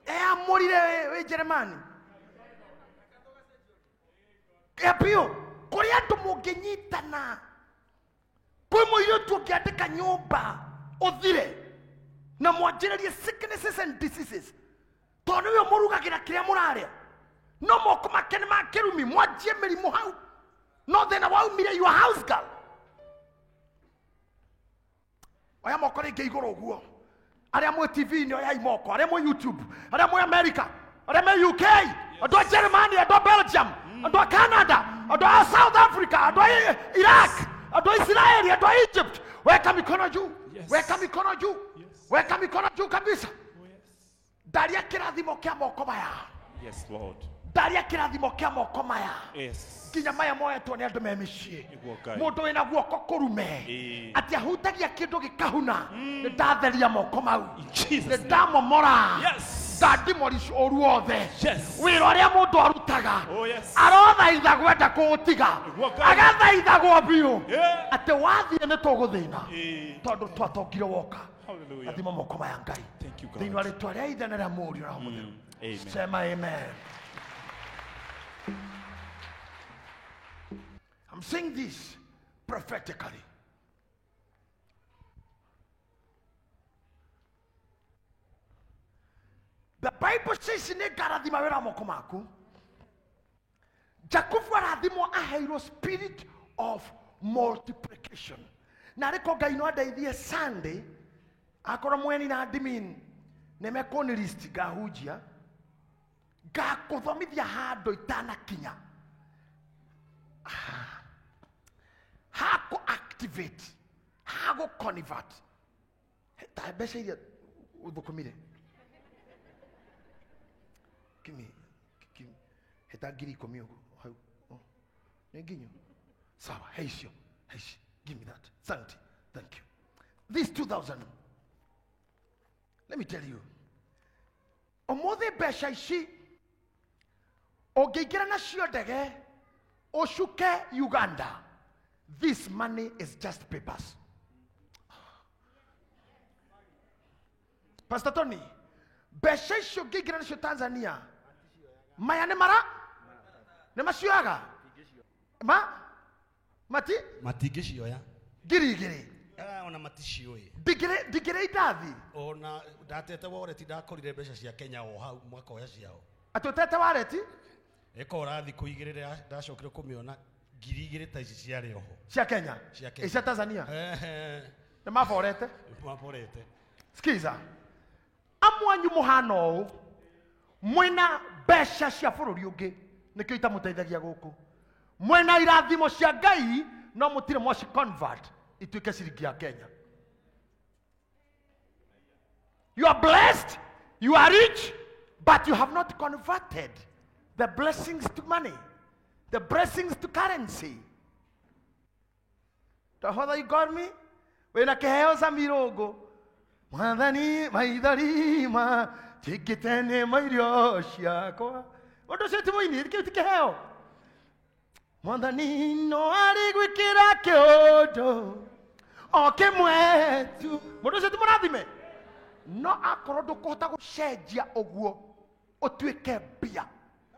Amorire we Jeremani. Pio, kũrĩ andũ mũngĩnyitana. Kwĩ mũirĩtu ũngĩandĩka nyũmba ũthire na mwanjĩrĩrie sicknesses and diseases. Tondũ nĩwe mũrugagĩra kĩrĩa mũrarĩa. No moko make nĩ ma kĩrumi, mwanjie mĩrimũ hau. No thĩna waumire your house girl. Oya moko rĩngĩ igũrũ ũguo. Arĩa mwĩ TV-inĩ oyai moko, arĩa mwĩ YouTube, arĩa mwĩ America, arĩa mwĩ UK, andũ a Germany, andũ a Belgium, andũ a Canada, andũ a South Africa, andũ a Iraq, andũ a Israeli, andũ a Egypt. Weka mikono juu. Yes. Weka mikono juu. Yes. Weka mikono juu kabisa. Oh, yes. Ndaria kĩrathimo kĩa moko maya. Yes, Lord. Ndaria kĩrathimo kĩa moko maya. Yes. Nginya maya moetwo nĩ andũ me mĩciĩ. Nĩguo Ngai. Mũndũ wĩna guoko kũrume. Ĩĩ. Atĩ ahutagia kĩndũ gĩkahuna. Nĩ ndatheria moko mau. In Jesus' Nĩ name. ndamomora. Yes. Ndademolish ũru wothe. Yes. Wĩra ũrĩa mũndũ arutaga. Oh, yes. Arothaitha gwenda kũũtiga. Nĩguo Ngai. Agathaithagwo biũ. Yeah. Atĩ wathiĩ nĩ tũgũthĩna. Ĩĩ. Tondũ twatongire woka. Hallelujah. Athima moko maya Ngai. Thank you, God. Thĩinĩ wa rĩtwa rĩa Ithe na rĩa Mũriũ na Roho Mũtheru. Amen. Sema amen. I'm saying this prophetically. The Bible says nĩngarathima wĩra wa moko maku. Jakubu arathimwo aheirwo spirit of multiplication. Na arĩko Ngai no andeithie Sunday akorwo mweni na admin nĩmekũni list ngahunjia ngakũthomithia handũ itanakinya hakũ activate hagũ convert ta mbeca iria ũthũkũmire kimi heta 10,000 ũguo hau. Oh, nĩ nginyu sawa. He icio, he ici, give me that. Thank you, thank you. This 2,000, let me tell you, ũmũthĩ mbeca ici ũngĩingĩra nacio ndege ũcuke Uganda, this money is just papers. Pastor Tony, mbeca icio ũngĩingĩra nacio Tanzania, maya nĩ mara nĩ macioyaga ma mati matingĩcioya 2,000 ona maticiũĩ ndingĩrĩ indathi ona ndatete wallet ndakorire mbeca cia Kenya o hau mwakoya ciao. Atĩ ũtete wallet ĩkora thikũ igĩrĩ ndacokire kũmĩona 2,000 ta ici ciarĩ oho cia Kenya. Cia Kenya. Cia Tanzania nĩ maborete. Maborete. Sikiza, amwanyu mũhana ũũ mwĩna mbeca cia bũrũri ũngĩ nĩkĩo itamũteithagia gũkũ. Mwĩna irathimo cia Ngai no mũtirĩ mwaci convert ituĩke ciringi ya Kenya. You are blessed, you are rich, but you have not converted the blessings to money, the blessings to currency. Tafadhali, you got me? Wĩna kĩheo ca mirũngũ mwathani maitharima njĩkĩte nĩ mairio ciakwa. Ũndũ ũcio ti mũini, kĩu ti kĩheo. Mwathani no arĩ gwĩkĩra kĩũndũ o kĩmwe tu. Mũndũ ũcio ti mũrathime. No akorwo ndũkũhota gũcenjia ũguo ũtuĩke mbia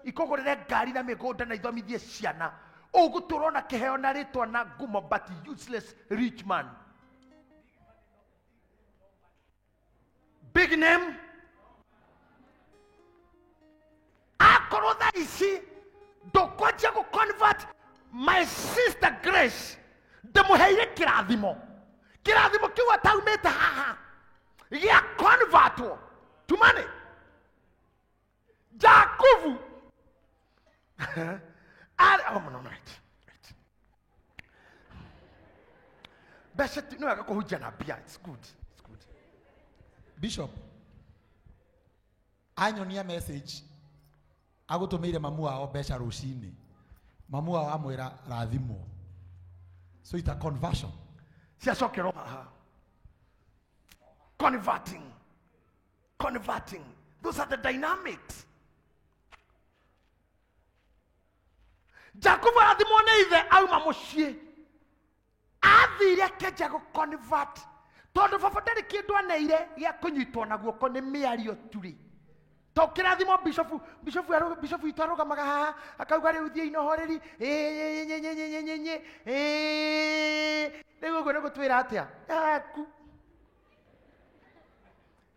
ikũgũrĩre ngari na mĩgũnda na ithomithie ciana, ũgũtũrwo na kĩheo na rĩtwa na ngumo, but useless rich man. Big name. Akorwo thaa ici ndũkwanjia gũ convert my sister Grace, ndĩmũheire kĩrathimo. Kĩrathimo kĩu ataumĩte haha gĩa convertwo to money. Jacob Jakubu oh, no, right. Right. Mbeca nĩ wega kũhunjia na mbia. It's good. It's good. Bishop anyonia message agũtũmĩire mamu wao mbeca rũcinĩ, mamu wao amwĩra rathimwo. So it's a conversion. Ciacokerwo haha. Converting. Converting. Those are the dynamics. Jakubu arathimwo nĩ ithe auma mũciĩ, athire akĩanjia gũ convert tondũ baba ndarĩ kĩndũ aneire gĩa kũnyitwo na guoko nĩ mĩario turĩ. To kĩrathimo bishofu, bishofu bishofu witũ arũgamaga haha akauga rĩu thiĩ inohoreri ĩ rĩu ũguo nĩ gũtwĩra atĩa yaku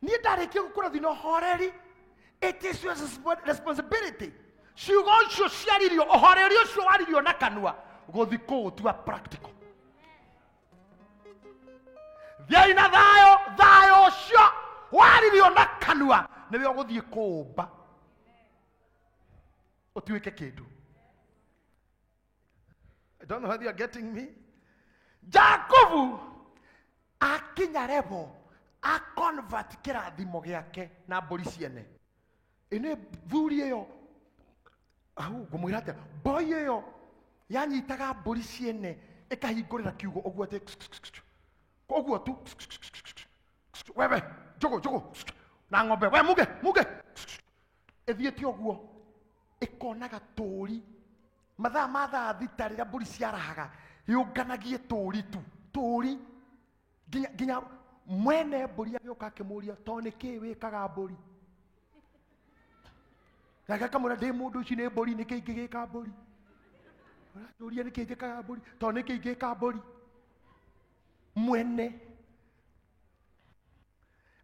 niĩ ndarĩkia gũkũrathi na ũhoreri. It is your responsibility. Ciugo icio ciaririo, ũhoreri ũcio waririo na kanua gũthi kũũtua practical. Thiai na thayũ, thayũ ũcio waririo na kanua nĩwe ũgũthiĩ kũũmba ũtuĩke kĩndũ. I don't know whether you are getting me. Jakubu akinya level a convert kĩrathimo gĩake na mbũri ciene. Ĩnĩ thuri ĩyo au ngũmwĩra atĩa, boy ĩyo yanyitaga mbũri ciene ĩkahingũrĩra kiugo ũguo atĩ ũguo tu, wewe njogo njogo na ng'ombe we muge muge, ĩthiĩte ũguo ĩkonaga tũri mathaa ma thaa thita rĩrĩa mbũri ciarahaga yũnganagie tũri tu tũri nginya mwene mbũri agĩũka akĩmũria to nĩkĩ wĩkaga mbũri, nake akamwĩra ndĩ mũndũ ici nĩ mbũri nĩkĩ ingĩgĩka mbũri, ũranjũria nĩkĩ njĩkaga mbũri to nĩkĩ ingĩka mbũri. Mwene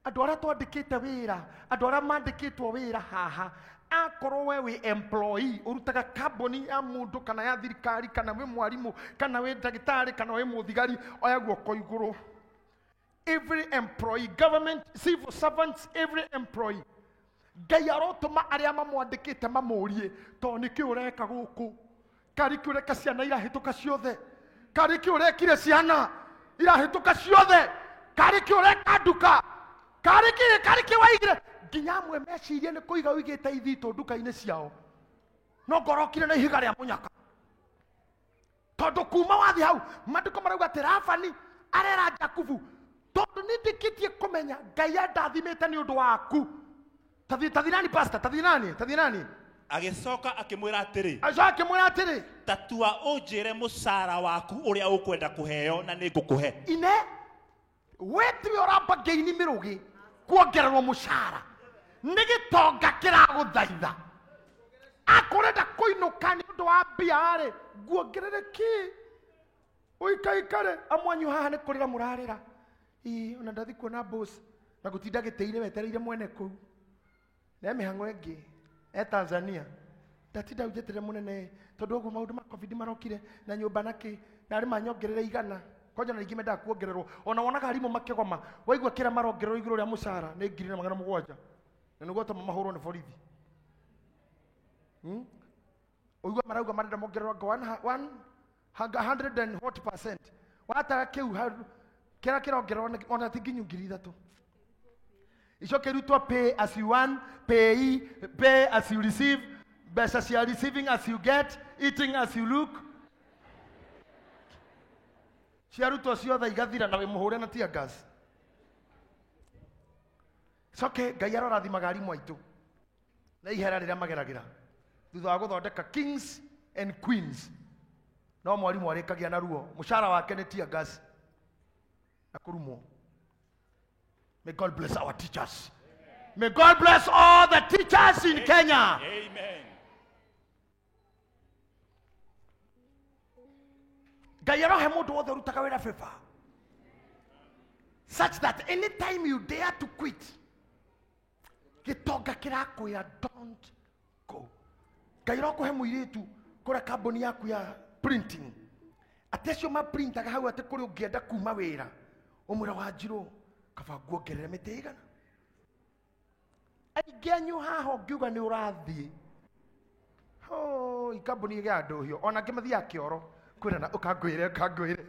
andũ arĩa twandĩkĩte wĩra, andũ arĩa mandĩkĩtwo wĩra haha, akorwo we wĩ employee ũrutaga kambuni ya mũndũ kana ya thirikari kana wĩ mwarimũ kana wĩ ndagĩtarĩ kana wĩ mũthigari, oya guoko igũrũ. Every employee, government, civil servants, every employee, Ngai arotũma arĩa mamwandĩkĩte mamũrie to nĩkĩ ũreka gũkũ, karĩ kĩ ũreka ciana irahĩtũka ciothe, karĩ kĩ ũrekire ciana irahĩtũka ciothe, karĩ kĩ ũreka nduka, karĩ kĩ waigire. Nginya amwe mecirie nĩ kũiga ũigĩte ithitũ nduka-inĩ ciao, no ngorokire na ihiga rĩa mũnyaka tondũ kuma wathiĩ hau maandĩko marauga atĩ Labani arera Jakubu tondũ nĩ ndĩkĩtie kũmenya Ngai andathimĩte nĩ ũndũ waku. Tathi nani pastor, tathi nani, tathi nani. Agĩcoka akĩmwĩra atĩrĩ, Agĩcoka akĩmwĩra atĩrĩ, tatua ũnjĩre mũcara waku ũrĩa ũkwenda kũheo na nĩ ngũkũhe. Ine we tiwe ũramba ngeini mĩrũgĩ kuongererwo mũcara nĩ gĩtonga kĩragũthaitha akũrenda kũinũka nĩ ũndũ wa mbia rĩ, nguongerere kĩ ũikaikare. Amwanyu haha nĩ kũrĩra mũrarĩra, ĩ ona ndathi kuona boss na gũtinda gĩtĩ-inĩ wetereire mwene kũu na mĩhang'o ĩngĩ e Tanzania, ndatinda njeterere mũnene tondũ ũguo maũndũ ma COVID marokire na nyũmba na kĩ na arĩ manyongerere igana kwanja na ingĩ mendaga kuongererwo. Ona wonaga arimũ makĩgoma waigua kĩrĩa marongererwo igũrũ rĩa mũcara nĩ 1700 na nĩguo tũma mahũrwo nĩ borithi. Ũigua marauga marenda mongererwo 140% watara kĩu kĩrĩa kĩrongererwo ona ti nginyu 3000. Icoke irutwo pay as you earn, pay, pay as you receive, mbeca cia receiving as you get, eating as you look. Ciarutwo ciothe igathira na wĩmũhũre na tear gas. Coke Ngai arorathimaga arimũ aitũ na ihera rĩrĩa mageragĩra thutha wa gũthondeka kings and queens. No mwarimũ arĩkagia na ruo, mũcara wake nĩ tear gas na kũrumwo. May God bless our teachers. May God bless all the teachers in Kenya. Amen. Ngai arohe mũndũ wothe ũrutaga wĩra favor, such that anytime you dare to quit, gĩtonga kĩrakwĩra don't go. Ngai arokũhe mũirĩtu kũrĩa kambuni yaku ya printing, atĩ acio maprintaga hau atĩ kũrĩ ũngĩenda kuma wĩra ũmwĩra Wanjirũ kaba nguongerere mĩtĩ igana. Aingĩ anyu haha ũngiuga nĩ ũrathiĩ Oh, ikambuni ĩgĩa ndũhio ona angĩ mathiaga kĩoro kwĩrana ũkangwĩre ũkangwĩre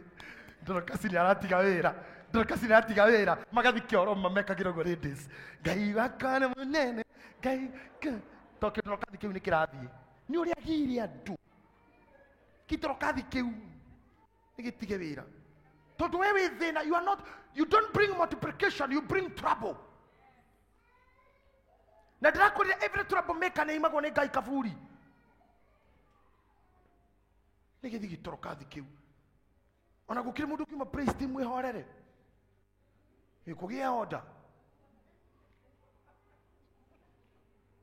Dorcas nĩ aratiga wĩra Dorcas nĩ aratiga wĩra magathi kĩoro mamekagĩra ũguo ladies Ngai wakwa nĩ mũnene Ngai to kĩtorokathi kĩu nĩ kĩrathiĩ nĩ ũrĩa agire andũ kĩtorokathi kĩu nĩ gĩtige wĩra tondũ we wĩ thĩna you are not you don't bring multiplication you bring trouble na ndĩrakwĩrire every trouble maker nĩ imagwo nĩ Ngai kaburi nĩ gĩthiĩ gĩtorokathi kĩu ona gũkĩrĩ mũndũ ũkiuma praise team wĩhorere gĩkũgĩa order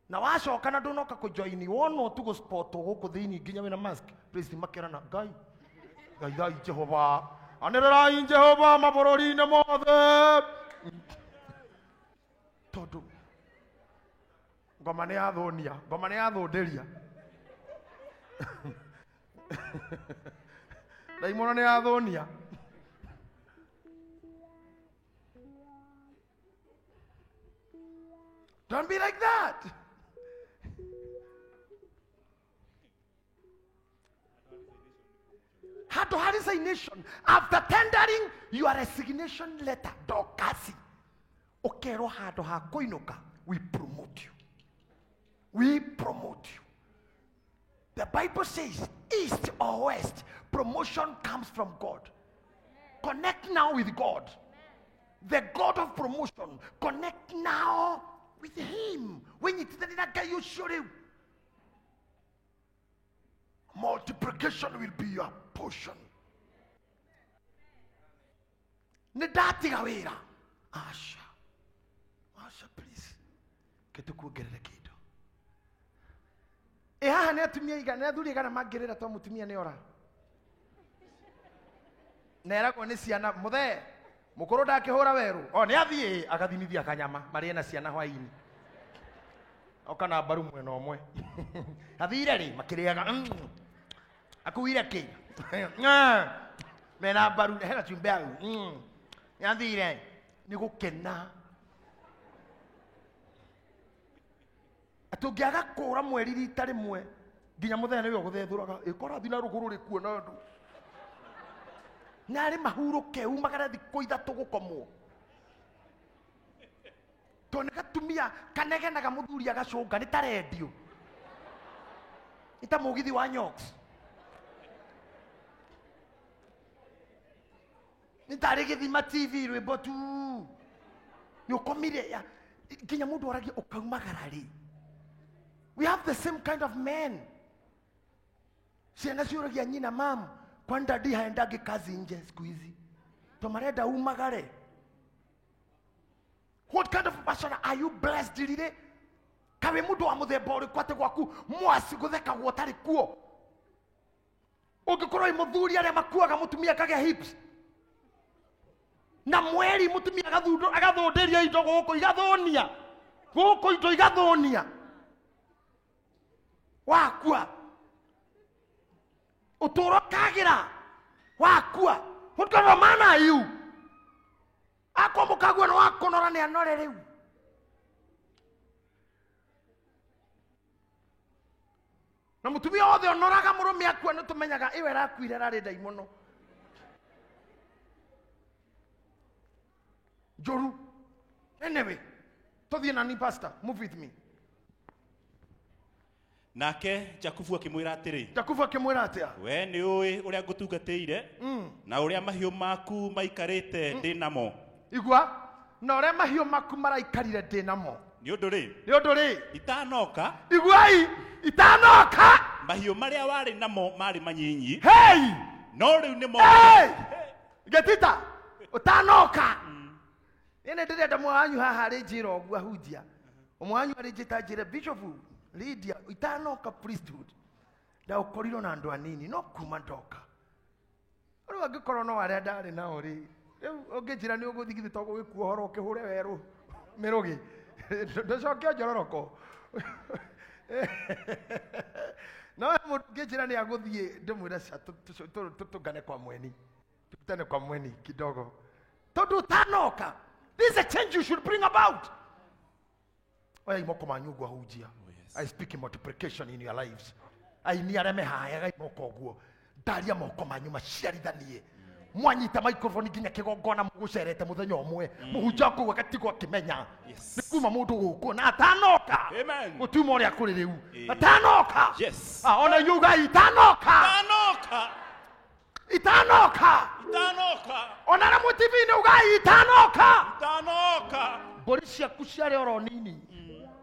na wacoka na ndũnoka kũjoini wonwo tu gũspotwo gũkũ thĩinĩ nginya wĩna mask praise team makerana Ngai Ngai Jehova anĩrĩrai Jehova mabũrũri-inĩ mothe tondũ ngoma nĩ yathũnia ngoma nĩ yathũndĩria ndaimono nĩ yathũnia Don't be like that. How to resignation after tendering your resignation letter Dorcas ũkerwo handũ ha kũinũka we promote you. We promote you. The Bible says east or west promotion comes from God. Connect now with God, the God of promotion. Connect now with him. When you multiplication will be your portion. Nĩndatiga wĩra asha asha please kĩtũkuongerere kĩndũ ĩ haha nĩ atumia igana nĩ athuri igana mangĩrĩra to mũtumia nĩ ora na eragwo nĩ ciana mũthee mũkũrũ ndakĩhũra werũ o nĩ athiĩ agathinithia kanyama marĩe na ciana hwaĩ-inĩ oka na mbaru mwena ũmwe athire rĩ makĩrĩaga akuire kĩ mena mbaru hena cumbĩ hau nĩ athire nĩ gũkena tũngĩaga kũra mweri rita rĩmwe nginya mũthenya nĩwe ũgũthethũraga ĩkorathi na rũgũrũ rĩkuona andũ na arĩ mahurũke umagare thikũ ithatũ gũkomwo tondũ nĩ gatumia kanegenaga mũthuri agacũnga nĩ ta rendio nĩ ta mũgithi wa Nyox nĩ tarĩ gĩthima TV rwĩmbo tu nĩ ũkomire nginya mũndũ oragia ũkaumagara rĩ. We have the same kind of men. Ciana ciũragia nyina mam kwani dadi haendagi kazi nje siku hizi to marenda umagare. What kind of person are you blessed rire kawe mundu wa muthemba ũrĩkũ atĩ gwaku mwasi gũthekagwo ũtarĩ kuo ũngĩkorwo wĩ mũthuri arĩa makuaga mũtumia akagĩa hips na mweri mũtumia agathũndĩria indo gũkũ igathũnia gũkũ indo igathũnia wakua ũtũũro kagĩra wakua. What kind of man are you? Akwa mũkagua nĩ wakũnora nĩ anore rĩu na mũtumia wothe ũnoraga mũrũme akua nĩ tũmenyaga ĩyo ĩrakuire rarĩ ndaimono njũru. Anyway, tũthiĩ nani pastor, move with me. Nake Jakubu akĩmwĩra atĩrĩ Jakubu akĩmwĩra atĩa we nĩ ũĩ ũrĩa ngũtungatĩire na ũrĩa mahiũ maku maikarĩte ndĩ namo. Igua na ũrĩa mahiũ maku maraikarire ndĩ namo nĩ ũndũ rĩ nĩ ũndũ rĩ itanoka iguai itanoka mahiũ marĩa warĩ namo marĩ manyinyi hey no rĩu nĩmo hey getita ũtanoka ĩne ndĩrenda mwe wanyu haha arĩ njĩra ũguo ahunjia ũmwe wanyu arĩ njĩta njĩre bishop Lydia itanoka priesthood ndaukorirwo na andũ anini no kuma ndoka rĩu angĩkorwo no arĩa ndarĩ nao rĩ rĩu ũngĩnjĩra nĩ ũgũthiĩ githĩ to gũgĩkua ũhoro ũkĩhũre werũ mĩrũgĩ ndũcoke njororoko no mũndũ ũngĩnjĩra nĩ agũthiĩ ndĩmwĩre ca tũtũngane kwa mweni tukutane kwa mweni kidogo tondũ ũtanoka. This is a change you should bring about. Oya imoko manyu ũguo ahunjia. I speak in multiplication in your lives. Aini arĩa mehayaga moko ũguo. Ndaria moko manyu maciarithanie. Mwanyita microphone nginya kĩgongona mũgũcerete mũthenya ũmwe. Mũhunjia kũu agatigwo akĩmenya. Yes. Nĩ kuma mũndũ gũkũ na atanoka. Amen. Gũtiuma ũrĩa kũrĩ rĩu. Atanoka. Yes. Ah, ona inyuĩ ugai itanoka. Itanoka. Itanoka. Itanoka. Ona arĩa mwĩ TV-inĩ ugai itanoka. Itanoka. Mbũri ciaku ciarĩ oro nini.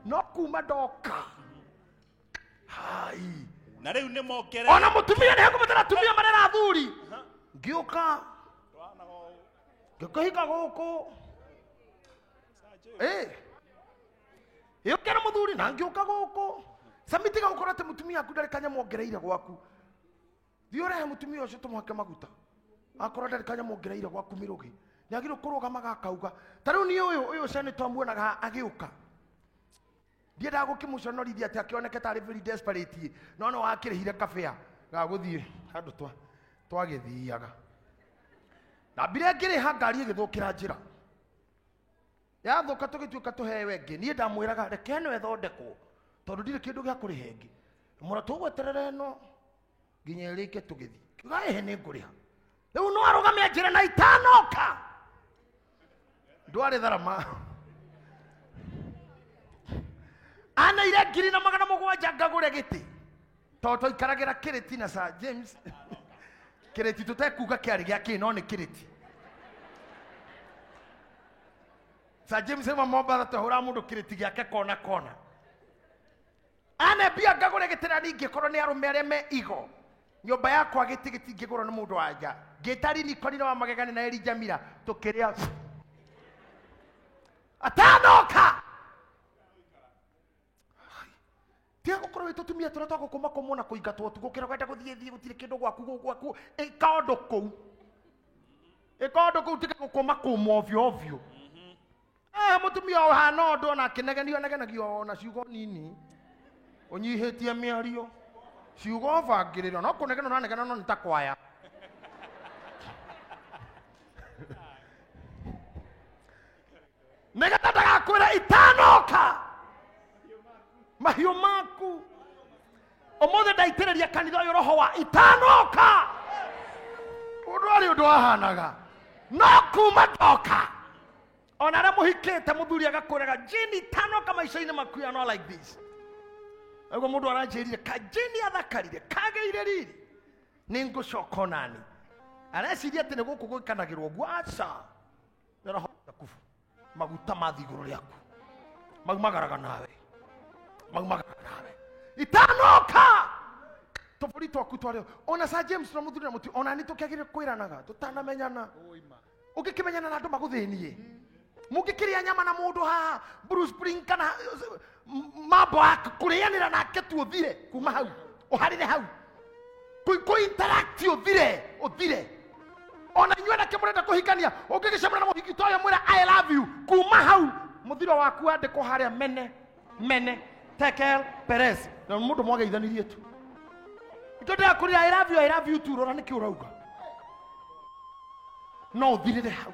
No kuma ndoka. Hai. Na rĩu nĩ mongerere. Ona mũtumia nĩ hekũbatara atumia marera athuri. Ngĩũka. Ngĩkĩhika gũkũ. Ĩũke na mũthuri na ngĩũka gũkũ. Sami tiga gũkorwo atĩ mũtumia aku ndarĩ kanyamũ ongereire gwaku. Thiĩ ũrehe mũtumia ũcio tũmũhake maguta. Akorwo ndarĩ kanyamũ ongereire gwaku mĩrũgĩ. Nĩagĩrĩirwo kũrũgamaga akauga. Ta rĩu niĩ ũyũ ũcio nĩtwamuonaga agĩũka. Ndiendaga gũkĩmũconorithia atĩ akĩoneke tarĩ very desperate. No no wakĩrĩhire kabea ga gũthiĩ handũ twagĩthiaga. Ndambire ngĩrĩha ngari ĩgĩthũkĩra njĩra. Yathũka tũgĩtuĩka tũheo ĩngĩ. Niĩ ndamwĩraga reke ĩno ĩthondekwo tondũ ndirĩ kĩndũ gĩa kũrĩha ĩngĩ. Mũra tũgweterera ĩno nginya ĩrĩke tũgĩthiĩ. Kiuga ĩhĩ nĩ ngũrĩha. Rĩu no arũgame njĩra na itanoka. Ndwarĩ tharama. Aneire 1700 ngagũre gĩtĩ. Tondũ twaikaragĩra kĩrĩti na Sir James. Kĩrĩti tũtekuga kĩarĩ gĩa kĩ no nĩ kĩrĩti. Sir James auma Mombatha twahũraga mũndũ kĩrĩti gĩake kona kona. Ane mbia ngagũre gĩtĩ na ningĩkorwo nĩ arũme arĩa me igo. Nyũmba yakwa gĩtĩ gĩtingĩgũrwo nĩ mũndũ wa nja. Ngĩta Rini wa magegania na Elijah Mira tũkĩrĩa. Atanoka. Tiga gũkorwo wĩ tũtumia tũrĩa twa gũkũmakũmwo na kũingatwo ũtukũ ũkĩra kwenda gũthiĩ thiĩ gũtirĩ kĩndũ gwaku gwaku. Ĩka ũndũ kũu. Ĩka ũndũ kũu tiga gũkũmakũmwo ovyo ovyo. Mũtumia ũhana ũndũ ona akĩnegenio anegenagio ona ciugo nini. Ũnyihĩtie mĩario. Ciugo bangĩrĩro no kũnegena ũranegena no nĩ ta kwaya. Nĩgetha ndagakwĩra itanoka. Mahiũ maku. Ũmũthĩ ndaitĩrĩria kanitha ũyũ roho wa itanoka. Ũndũ arĩ ũndũ wahanaga. No kuma ndoka. Ona arĩa mũhikĩte mũthuri agakwĩraga jini itanoka maica-inĩ maku you are not like this. Ũguo mũndũ aranjĩrire ka jini athakarire kagĩire riri. Nĩ ngũcoka onani. Areciria atĩ nĩ gũkũ gwĩkanagĩrwo ũguo aca. Nĩ roho mũtakubu. Maguta mathiĩ igũrũ rĩaku. Maumagaraga nawe. Maumagaraga nawe. Itanoka. Tũbũri twaku twarĩ ona Sir James na mũthuri na mũtumia ona nĩ tũkĩagĩrĩire kwĩranaga tũtanamenyana. Ũngĩkĩmenyana na andũ magũthĩnie. Mũngĩkĩrĩa nyama na mũndũ haha Bruce Spring kana mambo kũrĩanĩra nake tu ũthire kuma hau ũharĩre hau kũ interact ũthire ũthire. Ona inyuĩ anake mũrenda kũhikania ũngĩgĩcemania na mũhiki ta ũyũ mwĩre I love you kuma hau mũthiro waku wandĩkwo harĩa mene mene tekel peres na mũndũ mwageithanirie tu. Itũ ndĩrakwĩrire I love you I love you tu rora nĩkĩ ũrauga. No ũthirĩre hau.